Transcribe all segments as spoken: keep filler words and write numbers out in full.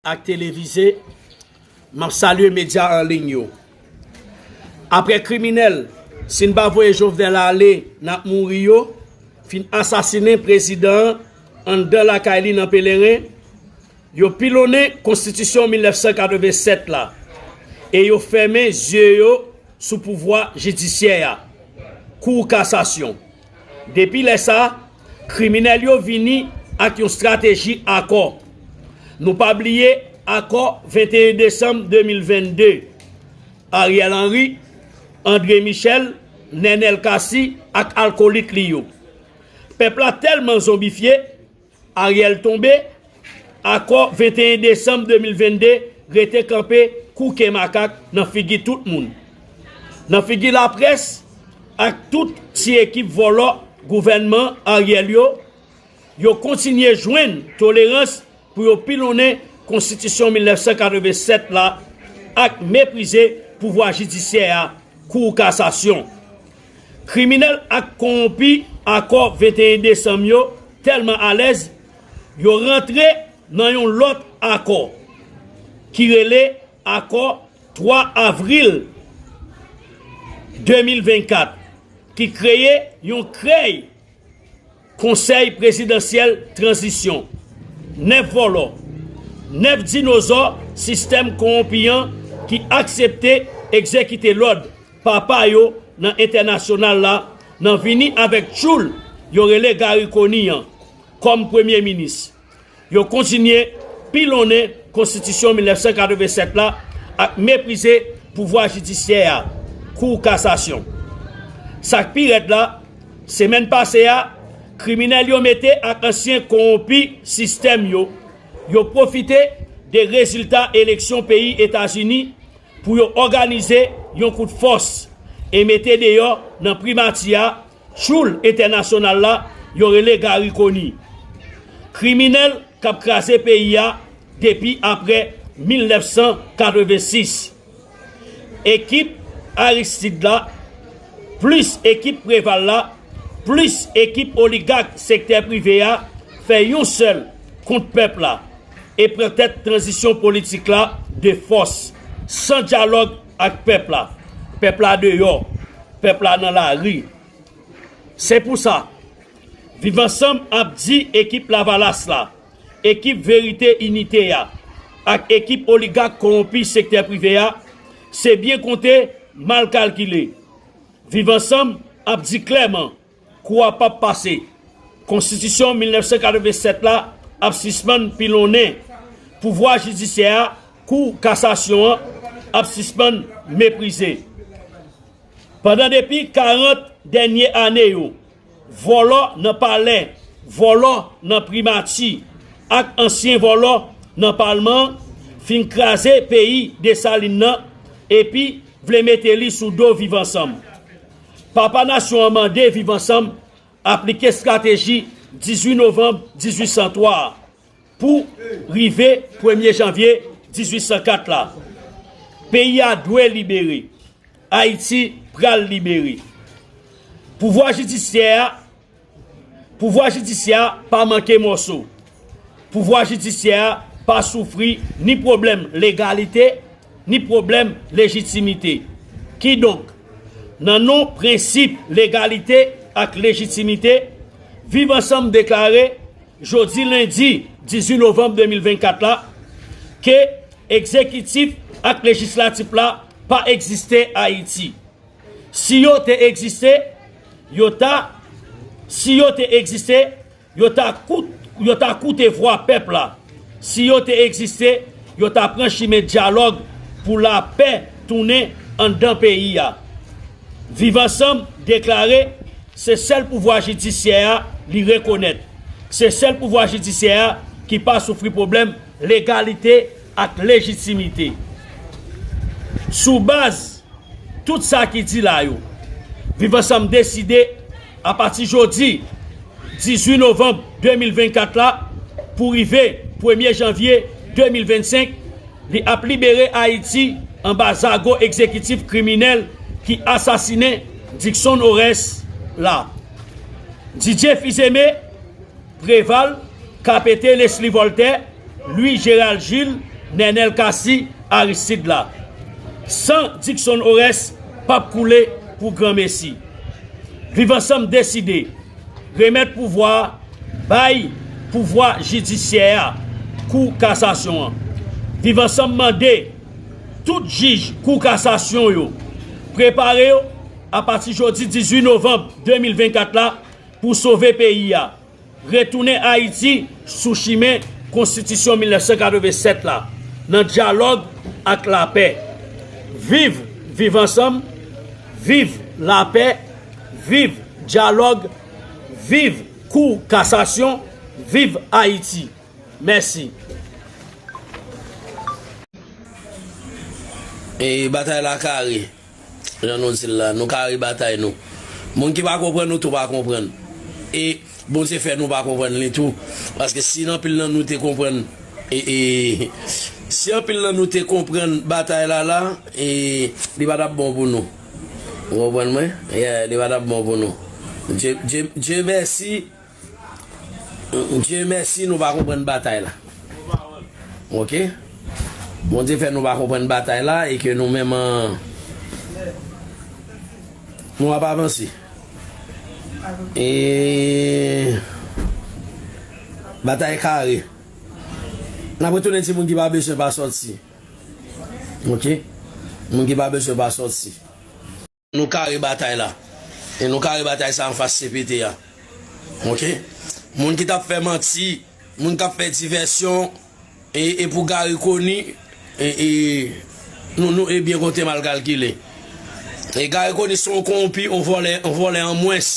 ak televize, m ap salye medya an liy yo. Apre kriminèl, si n pa voye Jovenel ale, n ap mouri yo, fin asasinen prezidan an anndan lakay li nan Pelerin, yo pilonnen konstitisyon mil nèf san katreven sèt la e yo fèmen zye yo sou pouvwa jidisyè a, Kou Kasasyon. Depi lè sa, kriminèl yo vini ak yon estrateji akò. Nou pa bliye akò venteyen desanm de mil vennde, Ariel Henry, André Michel, Nenel Cassy ak alkolik li yo. Pèp la tèlman zonbifye, Ariel tonbe, akò venteyen desanm de mil vennde rete kanpe kou ke makak nan figi tout moun. Nan figi laprès ak tout ti ekip vòlò gouvènman Ariel yo, yo kontinye jwenn tolerans pou yo pilonnen konstitisyon mil nèf san katreven sèt la ak meprize pouvwa jidisyè a, Kou Kasasyon. Kriminèl ak kowonpi akò venteyen desanm yo tèlman alèz, yo rantre nan yon lòt akò ki rele akò twa avril de mil vennkat ki kreye yon krèy Konsèy Prezidansyèl Tranzisyon. Nèf vòlò, nèf dinozò sistèm kowonpi an ki aksepte egzekite lòd papa yo nan entènasyonal la nan vini avèk tchoul yo rele Garry Conille an kòm premye minis. Yo kontinye pilonnen konstitisyon mil nèf san katreven sèt la ak meprize pouvwa jidisyè a, Kou Kasasyon. Sa k pi rèd la, semèn pase a, kriminèl yo mete ak ansyen kowonpi sistèm yo, yo pwofite de rezilta eleksyon peyi Etazini pou yo òganize yon kout fòs e mete deyò nan primati a tchoul entènasyonal la yo rele Garry Conille. Kriminèl k ap kraze peyi a depi apre mil nèf san katreven sis. Ekip Aristide la, plis ekip Preval la, plis ekip oligak sektè prive a fè yon sèl kont pèp la e pran tèt tranzisyon politik la de fòs, san dyalòg ak pèp la. Pèp la deyò, pèp la nan lari. Se pou sa, Viv Ansanm ap di ekip Lavalas la, ekip Verite Inite a, ak ekip oligak kowonpi sektè prive a, se byen konte, mal kalkile. Viv Ansanm ap di klèman, kou a p ap pase. Konstitisyon mil nèf san katreven sèt la ap sispann pilonnen. Pouvwa jidisyè a, Kou Kasasyon an, ap sispann meprize. Pandan depi karant dènye ane yo, vòlò nan palè, vòlò nan primati, ak ansyen vòlò nan palman an fin kraze peyi Desalin nan epi vle mete li sou do Viv Ansanm. Papa nasyon an mande Viv Ansanm aplike estrateji dizuit novanm dizuit san twa a pou rive premye janvye dizuit san kat la. Peyi a dwe libere. Ayiti pral libere. Pouvwa jidisyè a, pouvwa jidisyè a pa manke mòso. Pouvwa jidisyè a pa soufri ni pwoblèm legalite, ni pwoblèm lejitimite. Kidonk, nan non prensip legalite ak lejitimite, Viv Ansanm deklare jodi lendi dizuit novanm de mil vennkat la ke egzekitif ak lejislatif la pa egziste Ayiti. Si yo te egziste, yo ta, si yo te egziste, yo ta kout, yo ta koute vwa pèp la. Si yo te egziste, yo ta pran chimen dyalòg pou lapè tounen anndan peyi a. Viv Ansanm deklare se sèl pouvwa jidisyè a li rekonèt. Se sèl pouvwa jidisyè a ki pa soufri pwoblèm legalite ak lejitimite. Sou baz tout sa ki di la yo, Viv Ansanm deside, apati jodi dizuit novanm de mil vennkat la pou rive premye janvye de mil vennsenk, li ap libere Ayiti anba zago egzekitif kriminèl ki asasinen Dickson Oreste la. Didier Fils-Aimé, Preval, K P T, Leslie Voltaire, Louis Gérald Gilles, Nènèl Cassy Aristide la. San Dickson Orès p ap koule pou granmesi. Viv Ansanm deside remèt pouvwa a bay pouvwa jidisyè a, Kou Kasasyon an. Viv Ansanm mande tout jij Kou Kasasyon yo prepare yo apati jodi dizuit novanm de mil vennkat la pou sove peyi a, retounen Ayiti sou chimen Konstitisyon mil nèf san katreven sèt la, nan dyalòg ak lapè. Viv Viv Ansanm, viv lapè, viv dyalòg, viv Kou Kasasyon, viv Ayiti. Mèsi. E batay la kare. Jan nou di l la, nou kare batay nou. Moun ki pa konprann, nou tou pa konprann. E Bondye fè nou pa konprann li tou. Paske si anpil nan nou te konprann, e, e, si anpil nan nou te konprann batay la la, e, li pa t ap bon pou nou. Ou konprann mwen? Yeah, li pa t ap bon pou nou. Dye, Dye, Dye mèsi, Dye mèsi, nou pa konprann batay la. Ok? Bondye fè nou pa konprann batay la e ke nou menm, an, nou ap avanse. E batay kare. N ap retounen di moun ki pa bezwen pa sòti. Ok? Moun ki pa bezwen pa sòti. Nou kare batay la. E nou kare batay sa anfas C P T a. Ok? Moun ki t ap fè manti, moun k ap fè divèsyon, e, e pou Garry Conille, e, e, nou, nou, e byen konte mal kalkile. E Garry Conille se yon kowonpi, yon vòlè, yon vòlè an mwens,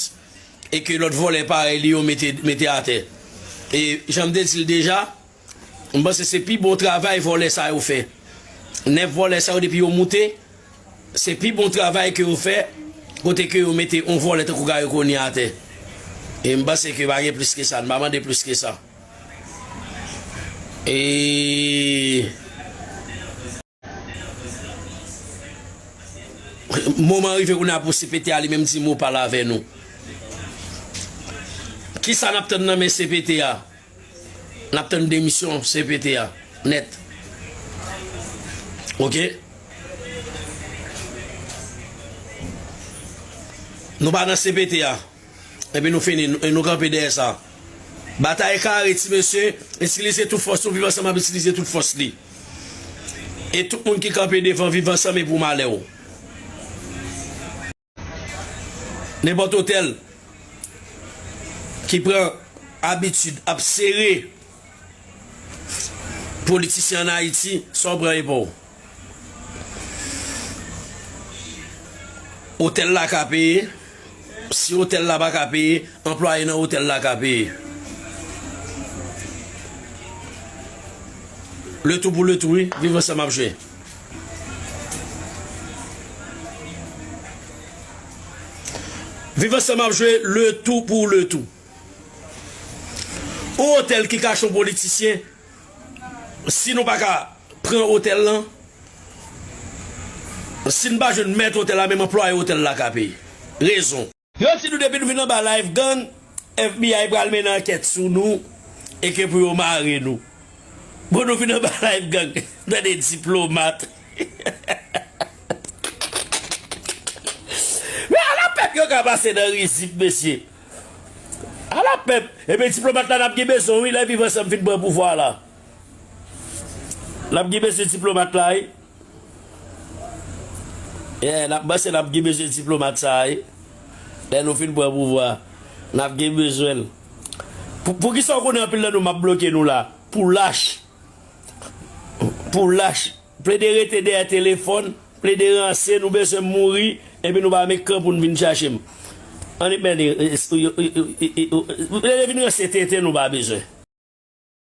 e ke lòt vòlè parèy li yo mete, mete atè. E jan m te di l deja, M panse se pi bon travay vòlè sa yo fè. Nèf vòlè sa yo depi yo moute, se pi bon travay ke yo fè, kote ke yo mete yon vòlè tankou Garry Conille atè. E m panse ke pa gen plis ke sa, n pa mande plis ke sa. E moman rive kounye a pou C P T a li menm di mo pa l avè nou. Kisa n ap tann nan men C P T a? N ap tann demisyon C P T a nèt. Ok? Nou pa nan C P T a. Epi nou fini, nou, nou kanpe dèyè sa. Batay kare, ti mesye, itilize tout fòs nou, Viv Ansanm ap itilize tout fòs li. E tout moun ki kanpe devan Viv Ansanm e pou malè w. Nenpòt otèl ki pran abitid ap sere politisyen an Ayiti, sa w pran e pa w. Otèl la ka peye. Si otèl la pa ka peye, anplwaye nan otèl la ka peye. Le tou pou le tou, wi. Viv Ansanm ap jwe. Viv Ansanm ap jwe le tou pou le tou. Yon otèl ki kache yon politisyen, si nou pa ka pran otèl lan, si n pa jwenn mèt otèl la, menm anplwaye otèl la ka peye. Rezon. Yo di nou depi nou vin anba live gang, F B I pral mennen ankèt sou nou e ke pou yo mare nou. Bon, nou vin anba live gang. Tande diplomat. Men ala pèp yo ka pase nan rizib, mesye. Ala pèp. Ebyen, diplomat la n ap gen bezwen, wi, lè Viv Ansanm fin pran pouvwa la. N ap gen bezwen diplomat la, wi. Yeah, n ap panse n ap gen bezwen diplomat sa a, wi. Lè nou fin pran pouvwa, n ap gen bezwen l. Pou, poukisa w konnen anpil nan nou m ap bloke nou la? Pou lach. Pou lach. Plede rete dèyè telefòn, plede ranse, nou bezwen mouri, epi nou pa met kan pou n vin chache m. Annik men, plede vin ranse tenten nou pa bezwen.